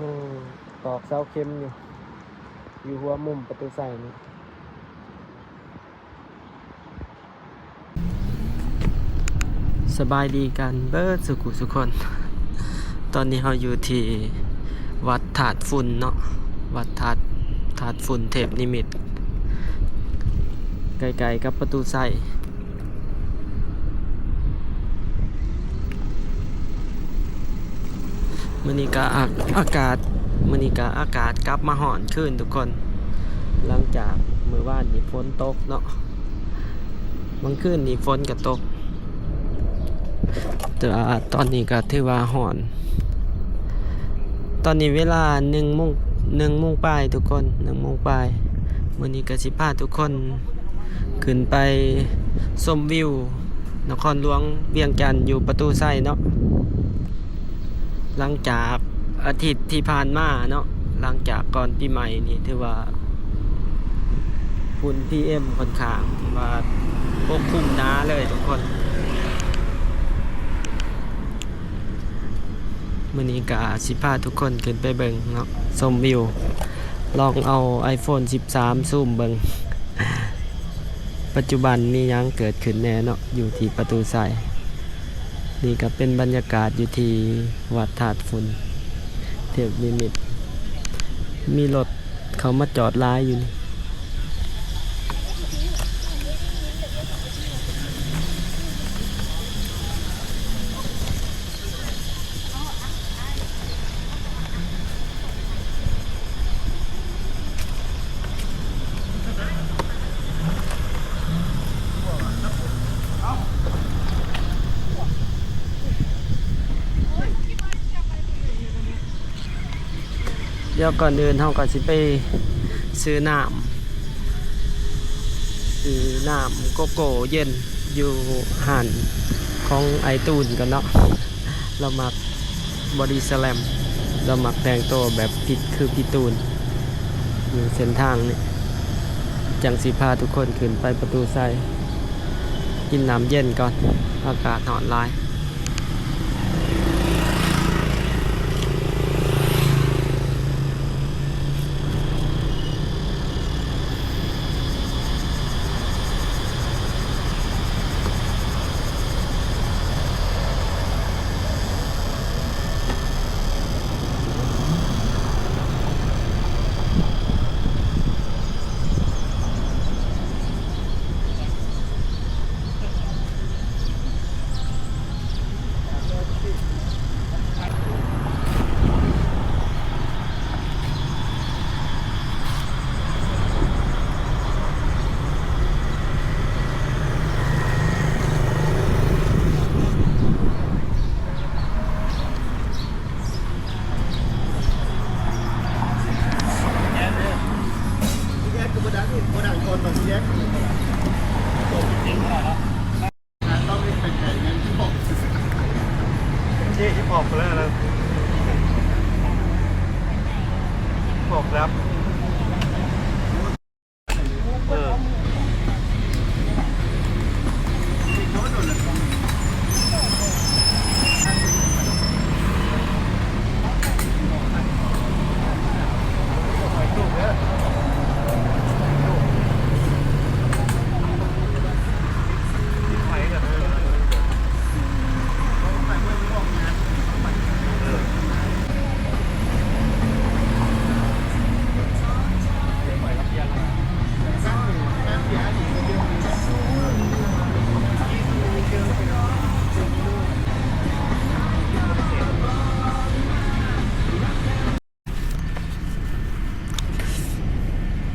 ຍັງຕອກເສົາເຂັມຢູ່ ຢູ່ຫົວມຸມປະຕູໄຊນີ້. ສະບາຍດີກັນເບິດສຸຂູສຸຄົນ. ຕອນນີ້ເຮົາຢູ່ທີ່ວັດທາດຝຸ່ນເນາະ, ວັດທາດ ທາດຝຸ່ນເທບນິມິດ ໃກ້ໆກັບປະຕູໄຊ. ມື້ນີ້ກະອາ ອາກາດ ມື້ນີ້ກະອາກາດກັບມາຮ້ອນຄືນທຸກຄົນ, ຫຼັງຈາກມື້ວານນີ້ຝົນຕົກເນາະ, ເມື່ອຄືນນີ້ຝົນກະຕົກ ແຕ່ວ່າຕອນນີ້ກະຖືວ່າຮ້ອນ. ຕອນນີ້ເວລາໜຶ່ງໂມງ ໜຶ່ງໂມງປາຍທຸກຄົນ ໜຶ່ງໂມງປາຍ. ມື້ນີ້ກະຊິພາທຸກຄົນຂຶ້ນໄປຊົມວິວນະຄອນຫຼວງວຽງຈັນຢູ່ປະຕູໄຊເນາະ. ຫຼັງຈາກອາທິດທີ່ຜ່ານມາເນາະ, ຫຼັງຈາກກ່ອນປີໃໝ່ນີ້ ຖືວ່າຝຸ່ນ ພີເອັມ ຂ້ອນຂ້າງວ່າປົກຄຸມໜາເລີຍທຸກຄົນ. ມື້ນີ້ກະຊິພາທຸກຄົນຂຶ້ນໄປເບິ່ງເນາະ, ຊົມວິວ. ລອງເອົາໄອໂຟນສິບສາມຊູມເບິ່ງ ປັດຈຸບັນມີຫຍັງເກີດຂຶ້ນແດ່ເນາະ ຢູ່ທີ່ປະຕູໄຊ. ນີ້ກະເປັນບັນຍາກາດຢູ່ທີ່ວັດທາດຝຸ່ນເທບນິມິດ, ມີລົດເຂົ້າມາຈອດຫຼາຍຢູ່ນີ້. ດຽວກ່ອນອື່ນເຮົາກໍຊິໄປຊື້ນ້ຳ ຊື້ນ້ຳໂກໂກ້ເຢັນຢູ່ຮ້ານຂອງອ້າຍຕູນກ່ອນເນາະ. ລາວມັກ body slam ລາວມັກແຕ່ງໂຕແບບຜິດ ຄືພີ່ຕູນ ຢູ່ເສັ້ນທາງນີ້. ຈັ່ງຊິພາທຸກຄົນຂຶ້ນໄປປະຕູໄຊ ກິນນ້ຳເຢັນກ່ອນ ອາກາດຮ້ອນຫຼາຍ.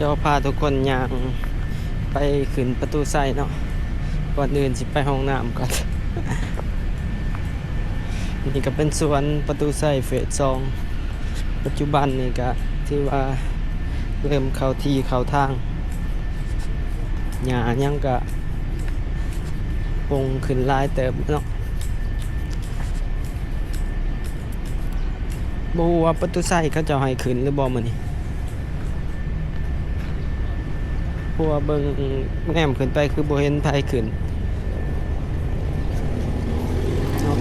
ດຽວພາທຸກຄົນຍ່າງໄປຂຶ້ນປະຕູໄຊເນາະ, ກ່ອນອື່ນຊິໄປຫ້ອງນ້ຳກ່ອນ. ນີ້ກໍເປັນສວນປະຕູໄຊເຟສສອງ. ປັດຈຸບັນນີ້ກະຖືວ່າເລີ່ມເຂົ້າທີ່ເຂົ້າທາງ, ຫຍ້າຫຍັງກະປົງຂຶ້ນຫຼາຍເຕີບເນາະ. ບໍ່ຮູ້ວ່າປະຕູໄຊເຂົາເຈົ້າໃຫ້ຂຶ້ນຫຼືບໍ່ມື້ນີ້. ເພາະວ່າເບິ່ງແນມຂຶ້ນໄປຄືບໍ່ເຫັນໃຜຂຶ້ນເນາະ.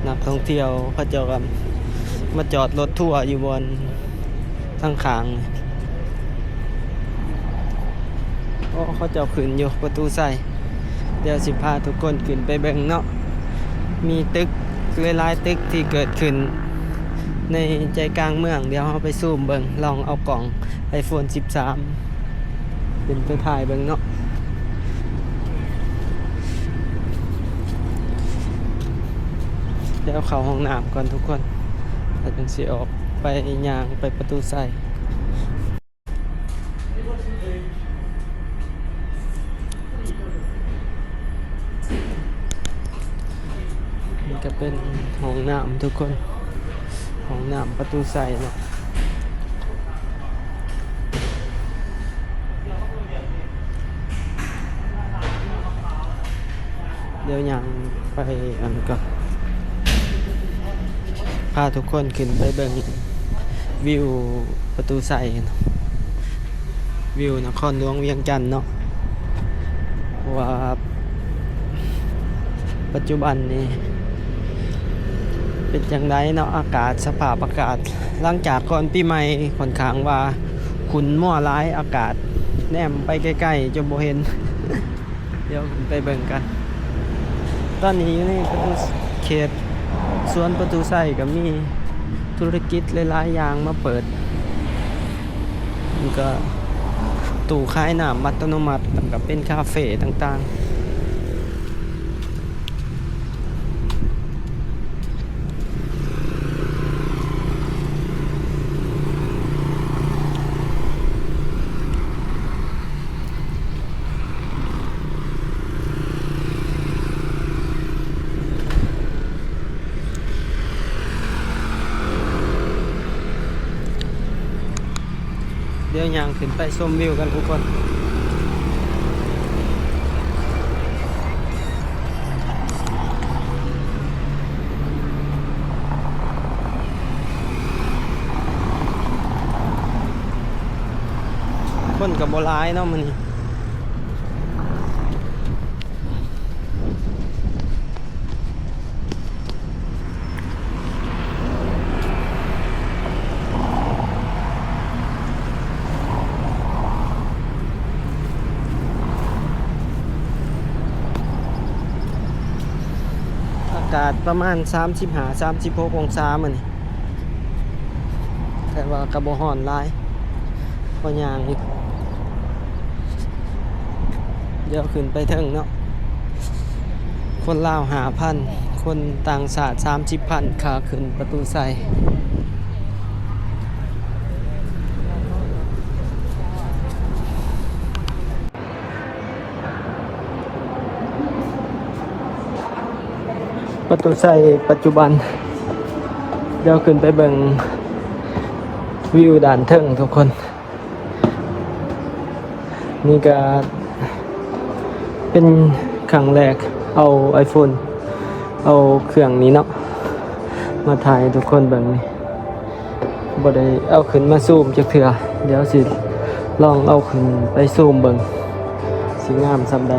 ນັກທ່ອງທ່ຽວເຂົາເຈົ້າກໍ ມາຈອດລົດທົວຢູ່ບ່ອນທາງຂ້າງ. ໂອ້ ເຂົາເຈົ້າຂຶ້ນຢູ່ປະຕູໄຊ. ດຽວຊິພາທຸກຄົນຂຶ້ນໄປເບິ່ງເນາະ. ມີຕຶກຫຼາຍໆຕຶກທີ່ເກີດຂຶ້ນໃນໃຈກາງເມືອງ. ດຽວເຮົາໄປຊູມເບິ່ງ, ລອງເອົາກ້ອງໄອໂຟນສິບສາມຂຶ້ນໄປຖ່າຍເບິ່ງເນາະ. ດຽວເຂົ້າຫ້ອງນ້ຳກ່ອນທຸກຄົນ ແລ້ວຈັ່ງຊິອອກໄປ ຍ່າງໄປປະຕູໄຊ. ນີ້ກະເປັນຫ້ອງນ້ຳທຸກຄົນ, ຫ້ອງນ້ຳປະຕູໄຊເນາະ. ດຽວຍ່າງໄປອັນກ່ອນ ພາທຸກຄົນຂຶ້ນໄປເບິ່ງວິວປະຕູໄຊ, ວິວນະຄອນຫຼວງວຽງຈັນເນາະ. ວ່າປັດຈຸບັນນີ້ເປັນຈັ່ງໃດເນາະ ອາກາດ, ສະພາບອາກາດ ຫຼັງຈາກກ່ອນປີໃໝ່ ຂ້ອນຂ້າງວ່າຝຸ່ນມົວຫຼາຍ, ອາກາດແນມໄປໄກໆຈົນບໍ່ເຫັນ. ດຽວໄປເບິ່ງກັນ. ຕອນນີ້ຢູ່ໃນປະຕູ ເຂດສວນປະຕູໄຊ ກະມີທຸລະກິດຫຼາຍໆຢ່າງມາເປີດ, ມັນກະຕູ້ຂາຍນ້ຳອັດຕະໂນມັດ ແລ້ວກະເປັນຄາເຟຕ່າງໆ. ດຽວຍ່າງຂຶ້ນໄປຊົມວິວກັນທຸກຄົນ. ຄົນກະບໍ່ຫຼາຍເນາະມື້ນີ້. ອາກາດປະມານສາມສິບຫ້າ ສາມສິບຫົກອົງສາມື້ນີ້. ແຕ່ວ່າກະບໍ່ຮ້ອນຫຼາຍ ພໍຍ່າງຢູ່. ດຽວຂຶ້ນໄປເທິງເນາະ. ຄົນລາວຫ້າພັນ, ຄົນຕ່າງຊາດສາມສິບພັນ ຄ່າຂຶ້ນປະຕູໄຊ. ປະຕູໄຊປັດຈຸບັນ. ດຽວຂຶ້ນໄປເບິ່ງວິວດ້ານເທິງທຸກຄົນ. ນີ້ກະເປັນຄັ້ງແລກເອົາໄອໂຟນ ເອົາເຄື່ອງນີ້ເນາະ ມາຖ່າຍໃຫ້ທຸກຄົນເບິ່ງນີ້. ບໍ່ໄດ້ເອົາຂຶ້ນມາຊູມຈັກເທື່ອ. ດຽວຊິລອງເອົາຂຶ້ນໄປຊູມເບິ່ງ ຊິງາມສ່ຳໃດ.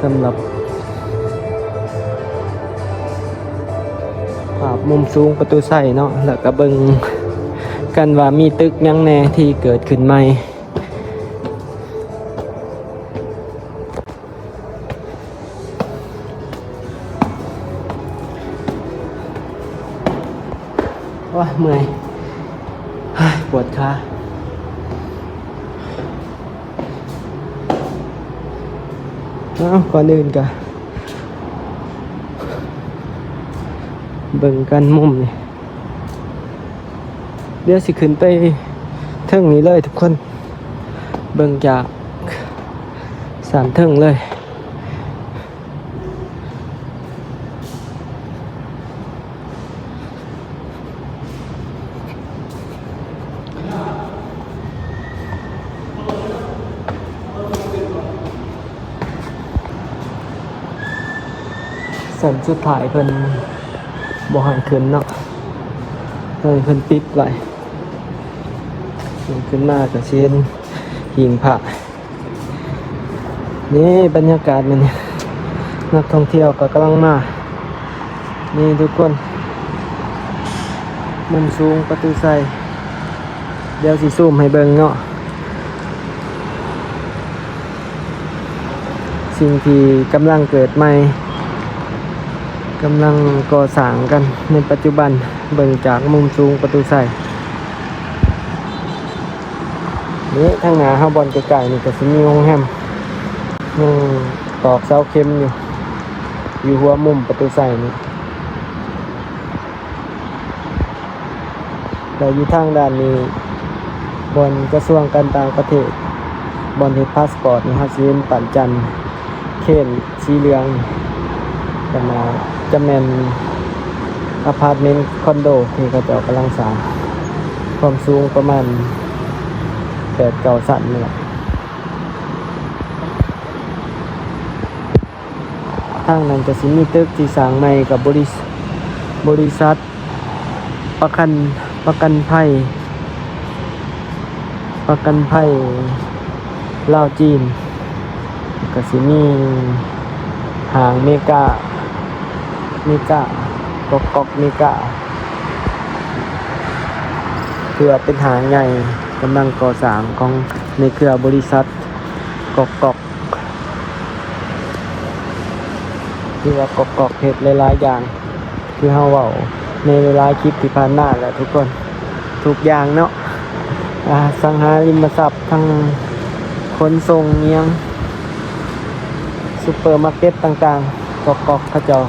ສຳລັບພາບມຸມສູງປະຕູໄຊເນາະ, ແລ້ວກະເບິ່ງກັນວ່າມີຕຶກຫຍັງແດ່ທີ່ເກີດຂຶ້ນໃໝ່. ໂອ້ຍ ເມື່ອຍ ໂອ້ຍ ປວດຂາ. ເອົ້າ ກ່ອນອື່ນກະເບິ່ງກັນມຸມນີ້. ດຽວຊິຂຶ້ນໄປເທິງນີ້ເລີຍທຸກຄົນ, ເບິ່ງຈາກຊັ້ນເທິງເລີຍ. ຊັ້ນສຸດທ້າຍເພິ່ນບໍ່ໃຫ້ຂຶ້ນເນາະ, ເພິ່ນ ເພິ່ນປິດໄວ້. ຂຶ້ນມາກະຊິເຫັນຫີງພະ. ນີ້ບັນຍາກາດມື້ນີ້ ນັກທ່ອງທ່ຽວກະກຳລັງມາ. ນີ້ທຸກຄົນ ມຸມສູງປະຕູໄຊ ດຽວຊິຊູມໃຫ້ເບິ່ງເນາະ ສິ່ງທີ່ກຳລັງເກີດໃໝ່ ກຳລັງກໍ່ສ້າງກັນໃນປັດຈຸບັນ ເບິ່ງຈາກມຸມສູງປະຕູໄຊ. ນີ້ທາງໜ້າເຮົາບ່ອນໃກ້ໆນີ້ກໍຊິມີໂຮງແຮມ ຍັງຕອກເສົາເຂັມຢູ່ ຢູ່ຫົວມຸມປະຕູໄຊນີ້ ແລ້ວຢູ່ທາງດ້ານນີ້ ບ່ອນກະຊວງການຕ່າງປະເທດ ບ່ອນເຮັດພາສປອດນີ້ ເຮົາຊິເຫັນປັ້ນຈັນເຄນ ສີເຫຼືອງ ຈະມາ ຈະແມ່ນອາພາດເມັນຄອນໂດທີ່ເຂົາເຈົ້າກຳລັງສ້າງ ຄວາມສູງປະມານແປດເກົ້າຊັ້ນນີ້ແຫຼະ. ທາງນັ້ນກະຊິມີຕຶກທີ່ສ້າງໃໝ່ກັບບໍລິ ບໍລິສັດ ປະກັນ ປະກັນໄພ ປະກັນໄພລາວຈີນ ກະຊິມີຫ້າງເມກາ ເມກາ ກອກກອກເມກາ ຖືວ່າເປັນຫ້າງໃຫຍ່ກຳລັງກໍ່ສ້າງຂອງໃນເຄືອບໍລິສັດກອກກອກ ຖືວ່າກອກກອກເຮັດຫຼາຍໆຢ່າງ ຄືເຮົາເວົ້າໃນຫຼາຍໆຄລິບທີ່ຜ່ານມາແຫຼະທຸກຄົນ ທຸກຢ່າງເນາະ ອາ ສັງຫາລິມະຊັບ ທັງຂົນສົ່ງອີ່ຫຍັງ ຊຸບເປີມາເກັດຕ່າງໆ ກອກກອກເຂົາເຈົ້າ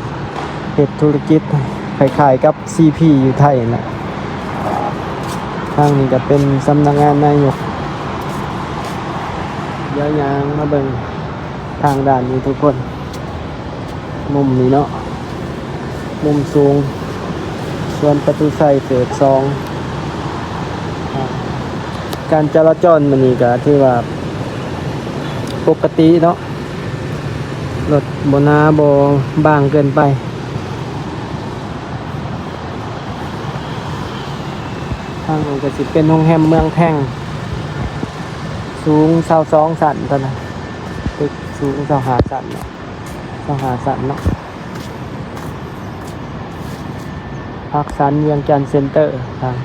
ເຮັດທຸລະກິດຄ້າຍໆກັບ ຊີພີ ຢູ່ໄທຫັ້ນແຫຼະ. ທາງນີ້ກະເປັນສຳນັກງານນາຍົກ ດຽວຍ່າງມາເບິ່ງ ທາງດ້ານນີ້ທຸກຄົນ ມຸມນີ້ເນາະ ມຸມສູງ ສວນປະຕູໄຊເຟສສອງ ການຈະລາຈອນມື້ນີ້ກະຖືວ່າປົກກະຕິເນາະ ລົດບໍ່ໜາບໍ່ບາງເກີນໄປ. ທາງນີ້ກະຊິເປັນໂຮງແຮມເມືອງແພງ ສູງຊາວສອງຊັ້ນຕອນນັ້ນ ຕຶກສູງຊາວຫ້າຊັ້ນເນາະ ຊາວຫ້າຊັ້ນເນາະ ພາກສັນວຽງຈັນເຊັນເຕີ ທາງ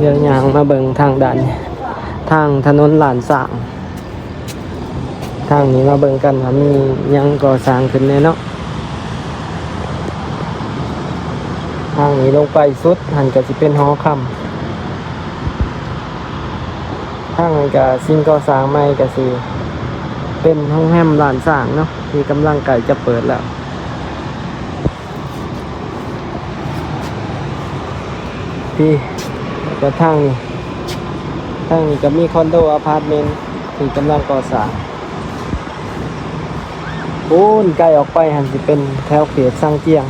ດຽວຍ່າງມາເບິ່ງທາງດ້ານ ທາງຖະໜົນລ້ານຊ້າງ ທາງນີ້ມາເບິ່ງກັນວ່າມີຫຍັງກໍ່ສ້າງຂຶ້ນແດ່ເນາະ. ທາງນີ້ລົງໄປສຸດຫັ້ນກະຊິເປັນຫໍຄຳ. ທາງນັ້ນກະສິ່ງກໍ່ສ້າງໃໝ່ກະຊິເປັນໂຮງແຮມລ້ານຊ້າງເນາະ ທີ່ກຳລັງໃກ້ຈະເປີດແລ້ວ. ພີ້ ແລ້ວທາງນີ້ ທາງນີ້ກະມີຄອນໂດອາພາດເມັນທີ່ກຳລັງກໍ່ສ້າງ. ພຸ້ນ ໄກອອກໄປຫັ້ນຊິເປັນແຖວເຂດຊາງຈຽງ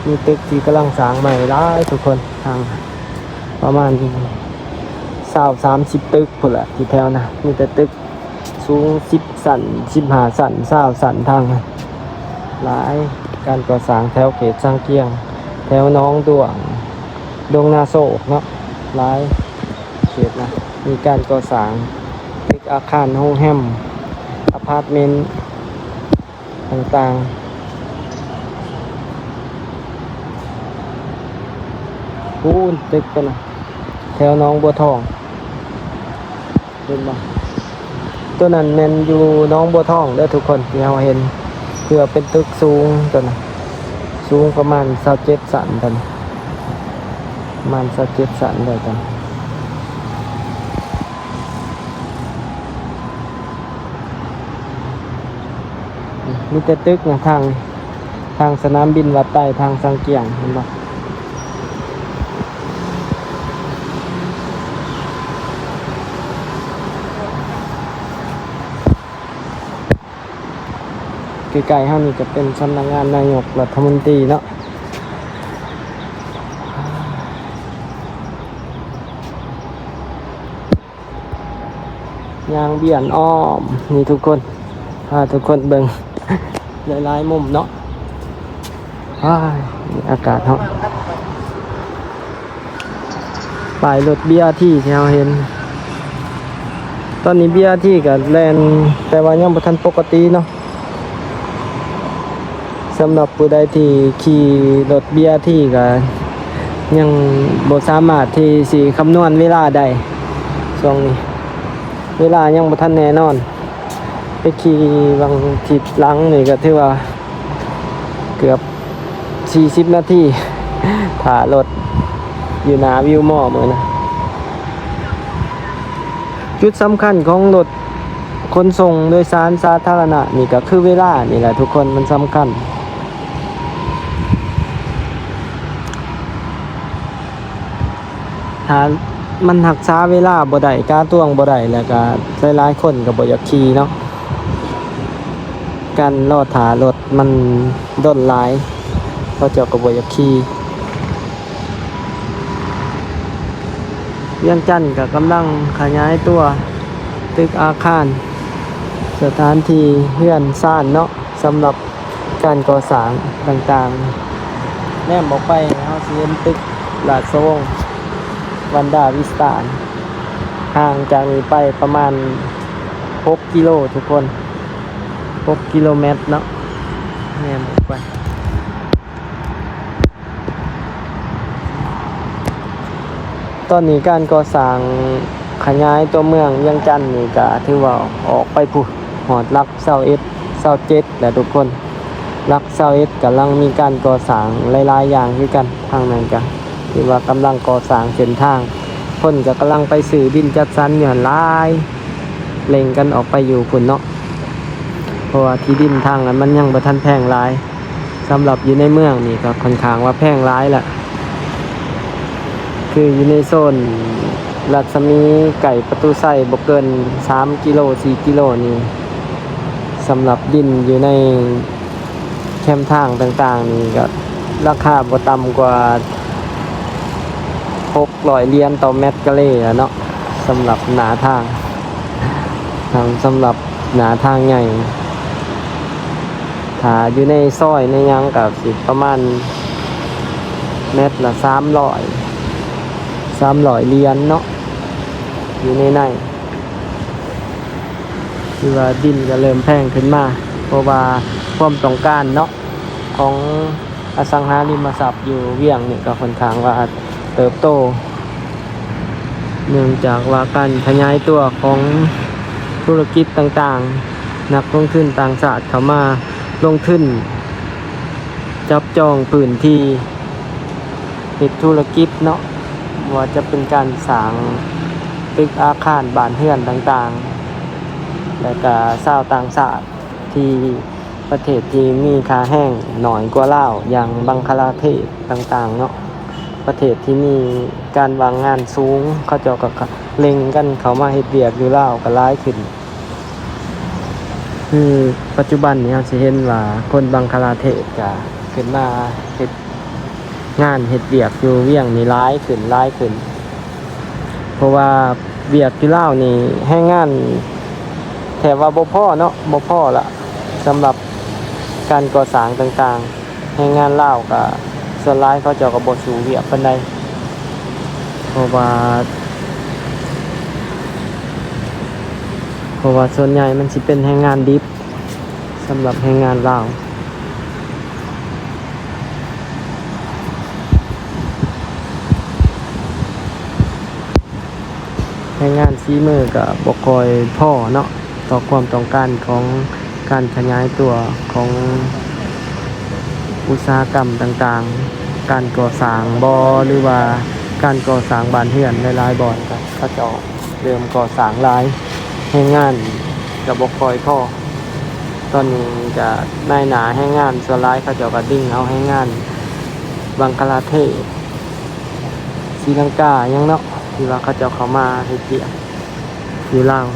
ມີຕຶກທີ່ກຳລັງສ້າງໃໝ່ຫຼາຍທຸກຄົນ ທາງປະມານຊາວສາມສິບຕຶກພຸ້ນແຫຼະ ທີ່ແຖວນະ ມີແຕ່ຕຶກສູງສິບຊັ້ນ ສິບຫ້າຊັ້ນ ຊາວຊັ້ນ ທາງນະ ຫຼາຍ. ການກໍ່ສ້າງແຖວເຂດຊາງຈຽງ ແຖວໜອງດ້ວງ ດົງນາໂຊກເນາະ ຫຼາຍເຂດນະ ມີການກໍ່ສ້າງຕຶກອາຄານໂຮງແຮມ ອາພາດເມັນຕ່າງໆ. ພຸ້ນ ຕຶກພຸ້ນນະ ແຖວໜອງບົວທອງ ເຫັນບໍ່? ໂຕນັ້ນແມ່ນຢູ່ໜອງບົວທອງເດີທຸກຄົນ ທີ່ເຮົາເຫັນ ເພື່ອເປັນຕຶກສູງໂຕນັ້ນ ສູງປະມານຊາວເຈັດຊັ້ນໂຕນັ້ນ ປະມານຊາວເຈັດຊັ້ນໄດ້ໂຕນັ້ນ. ມີແຕ່ຕຶກນະ ທາງ ທາງສະໜາມບິນວັດໄຕ ທາງຊາງຈຽງ ເຫັນບໍ່? ໃກ້ໆເຮົານີ້ກະເປັນສຳນັກງານນາຍົກລັດຖະມົນຕີເນາະ. ຍ່າງບ້ຽນອ້ອມ ນີ້ທຸກຄົນ ພາທຸກຄົນເບິ່ງຫຼາຍໆມຸມເນາະ. ອາຍ ອາກາດເຮົາ ປ້າຍລົດ ບີອາທີ ທີ່ເຮົາເຫັນ. ຕອນນີ້ ບີອາທີ ກໍແລ່ນ ແຕ່ວ່າຍັງບໍ່ທັນປົກກະຕິເນາະ. ສຳລັບຜູ້ໃດທີ່ຂີ່ລົດ ບີອາທີ ກໍຍັງບໍ່ສາມາດທີ່ຊິຄຳນວນເວລາໄດ້. ຊ່ວງນີ້ເວລາຍັງບໍ່ທັນແນ່ນອນ. ໄປຂີ່ຫວ່າງທິດຫຼັງນີ້ກໍຖືວ່າເກືອບສີ່ສິບນາທີ ຖ້າລົດຢູ່ໜ້າວິວມໍມື້ນະ. ຈຸດສຳຄັນຂອງລົດຂົນສົ່ງໂດຍສານສາທາລະນະນີ້ກໍຄືເວລານີ້ແຫຼະທຸກຄົນ, ມັນສຳຄັນ. ຖ້າມັນຮັກສາເວລາບໍ່ໄດ້ ກາຕວງບໍ່ໄດ້ ແລ້ວກະຫຼາຍໆຄົນກໍບໍ່ຢາກຂີ່ເນາະ. ການລໍຖ້າລົດມັນດົນຫຼາຍ ເຂົາເຈົ້າກໍບໍ່ຢາກຂີ່. ວຽງຈັນກໍກຳລັງຂະຫຍາຍຕົວ ຕຶກອາຄານ ສະຖານທີ່ເຮືອນຊານເນາະ ສຳລັບ ການກໍ່ສ້າງຕ່າງໆ. ແນມອອກໄປ ເຮົາຊິເຫັນຕຶກລາຊະວົງວັນດາວິສຕາ ຫ່າງຈາກນີ້ໄປປະມານຫົກກິໂລທຸກຄົນ, ຫົກກິໂລແມັດເນາະ. ແນມອອກໄປ ຕອນນີ້ການກໍ່ສ້າງຂະຫຍາຍຕົວເມືອງວຽງຈັນນີ້ກະຖືວ່າອອກໄປພຸ້ນ ຮອດຫຼັກຊາວເອັດ ຊາວເຈັດແລ້ວທຸກຄົນ. ຫຼັກຊາວເອັດກຳລັງມີການກໍ່ສ້າງຫຼາຍໆຢ່າງຄືກັນ. ທາງນັ້ນກະຖືວ່າກຳລັງກໍ່ສ້າງເສັ້ນທາງ, ຄົນກະກຳລັງໄປຊື້ດິນຈັດສັນຢູ່ຫັ້ນຫຼາຍ, ເລັ່ງກັນອອກໄປຢູ່ພຸ້ນເນາະ ເພາະວ່າທີ່ດິນທາງນັ້ນມັນຍັງບໍ່ທັນແພງຫຼາຍ. ສຳລັບຢູ່ໃນເມືອງນີ້ກໍຂ້ອນຂ້າງວ່າແພງຫຼາຍລະ ຄືຢູ່ໃນໂຊນລັດສະໝີໃກ້ປະຕູໄຊບໍ່ເກີນສາມກິໂລ ສີ່ກິໂລນີ້ ສຳລັບດິນຢູ່ໃນແຄມທາງຕ່າງໆນີ້ກໍລາຄາບໍ່ຕ່ຳກວ່າຫົກ ຮ້ອຍຫຼຽນຕໍ່ແມັດກາເລແລ້ວເນາະ ສຳລັບໜ້າທາງ ທັງສຳລັບໜ້າທາງໃຫຍ່. ຖ້າຢູ່ໃນຊອຍໃນຫຍັງກໍຊິປະມານແມັດລະສາມຮ້ອຍ ສາມຮ້ອຍຫຼຽນເນາະ ຢູ່ໃນໃນ ຄືວ່າດິນກໍເລີ່ມແພງຂຶ້ນມາ ເພາະວ່າຄວາມຕ້ອງການເນາະ ຂອງອະສັງຫາລິມະຊັບຢູ່ວຽງນີ້ກໍຂ້ອນຂ້າງວ່າເຕີບໂຕ ເນື່ອງຈາກວ່າການຂະຫຍາຍຕົວຂອງທຸລະກິດຕ່າງໆ, ນັກລົງທຶນຕ່າງຊາດເຂົ້າມາລົງທຶນຈັບຈອງພື້ນທີ່ເຮັດທຸລະກິດເນາະ, ບໍ່ວ່າຈະເປັນການສ້າງຕຶກອາຄານບ້ານເຮືອນຕ່າງໆ ແລະກະຊາວຕ່າງຊາດທີ່ ປະເທດທີ່ມີຄ່າແຮງໜ້ອຍກວ່າລາວ ຢ່າງບັງຄະລາເທດຕ່າງໆເນາະ, ປະເທດທີ່ມີການວ່າງງານສູງ ເຂົາເຈົ້າກໍເລັ່ງກັນເຂົ້າມາເຮັດວຽກຢູ່ລາວກໍຫຼາຍຂຶ້ນ. ຄືປັດຈຸບັນນີ້ເຮົາຊິເຫັນວ່າຄົນບັງຄະລາເທດກໍຂຶ້ນມາເຮັດ ງານເຮັດວຽກຢູ່ວຽງນີ້ຫຼາຍຂຶ້ນ, ຫຼາຍຂຶ້ນ ເພາະວ່າວຽກຢູ່ລາວນີ້ແຮງງານແທບວ່າບໍ່ພໍເນາະ, ບໍ່ພໍລະ ສຳລັບການກໍ່ສ້າງຕ່າງໆ, ແຮງງານລາວກະສ່ວນຫຼາຍເຂົາເຈົ້າກະບໍ່ສູ້ວຽກປານໃດ ເພາະວ່າ ເພາະວ່າສ່ວນໃຫຍ່ມັນຊິເປັນແຮງງານດິບ ສຳລັບແຮງງານລາວ. ແຮງງານສີມືກໍບໍ່ຄ່ອຍພໍເນາະ ຕໍ່ຄວາມຕ້ອງການຂອງການຂະຫຍາຍຕົວຂອງອຸດສາຫະກຳຕ່າງໆ, ການກໍ່ສ້າງບໍ່ ຫຼືວ່າການກໍ່ສ້າງບ້ານເຮືອນຫຼາຍໆບ່ອນ ກໍເຂົາເຈົ້າເລີ່ມກໍ່ສ້າງຫຼາຍ, ແຮງງານກໍບໍ່ຄ່ອຍພໍ. ຕອນນີ້ກະນາຍໜ້າແຮງງານສ່ວນຫຼາຍເຂົາເຈົ້າກະດຶງເອົາແຮງງານບັງຄະລາເທດ, ສີລັງກາຫຍັງເນາະ ທີ່ວ່າເຂົາເຈົ້າເຂົ້າມາເຮັດວຽກຢູ່ລາວ.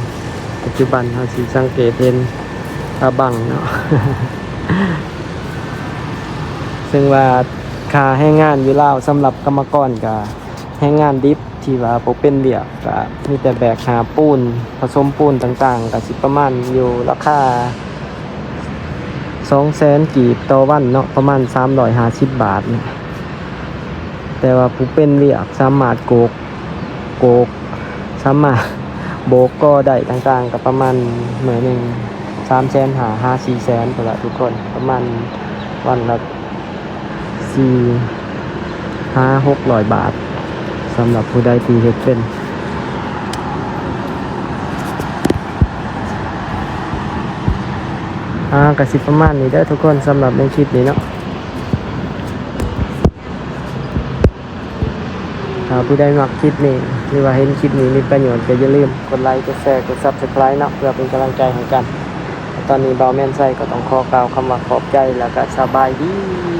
ປັດຈຸບັນເຮົາຊິສັງເກດເຫັນປາບັງເນາະ ເຊິ່ງວ່າຄ່າແຮງງານຢູ່ລາວສຳລັບກຳມະກອນກະແຮງງານດິບ ທີ່ວ່າບໍ່ເປັນວຽກ ກະມີແຕ່ແບກຫາບປູນ ປະສົມປູນຕ່າງໆ ກະຊິປະມານຢູ່ລາຄາສອງແສນກີບຕໍ່ວັນເນາະ, ປະມານສາມຮ້ອຍຫ້າສິບບາດ. ແຕ່ວ່າຜູ້ເປັນວຽກສາມາດໂກກ ໂກກ ສາມາດໂບກກໍໄດ້ຕ່າງໆ ກໍປະມານມື້ໜຶ່ງສາມແສນຫ້າຫາສີ່ແສນພຸ້ນລະທຸກຄົນ ປະມານວັນລະສີ່ຫາຫົກຮ້ອຍບາດ ສຳລັບຜູ້ໃດທີ່ເຮັດເປັນ. ອ່າ ກໍຊິປະມານນີ້ເດີທຸກຄົນ ສຳລັບໃນຄລິບນີ້ເນາະ. ຖ້າຜູ້ໃດມັກຄລິບນີ້ ຫຼືວ່າເຫັນຄລິບນີ້ມີປະໂຫຍດ ກໍຢ່າລືມກົດໄລ ກົດແຊ ກົດ Subscribe ເນາະ ເພື່ອເປັນກຳລັງໃຈໃຫ້ກັນ. ຕອນນີ້ບ່າວແມ່ນໄຊກໍຕ້ອງຂໍກ່າວຄຳວ່າຂອບໃຈ ແລ້ວກໍສະບາຍດີ.